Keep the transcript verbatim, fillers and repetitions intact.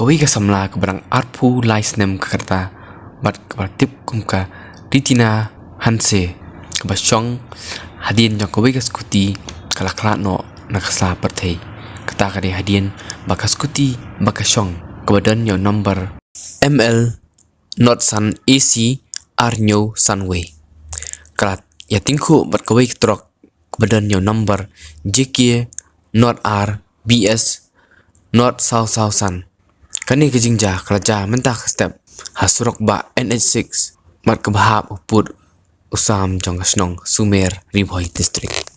kawei ka samla kaba dang arphew lai snem ka rta bad kaba tip kum ka Ritina Hanse, kaba shong hadien jong kawei ka skuti ka la khlad noh na ka sla pyrthei. Kata ka dei hadien ba ka skuti ba ka shong kaba don ïa u nombar M L not san A C ar hynñiew san wei ka la ïa tyngkhuh bad kawei ka trok kaba don ïa u nombar J K not ar B S not saw saw san. Kane ka jingjia ka la jia mynta ka step ha surok bah N H six, mat kaba hap u pud u sam jong ka shnong Sumer, Ri Bhoi District.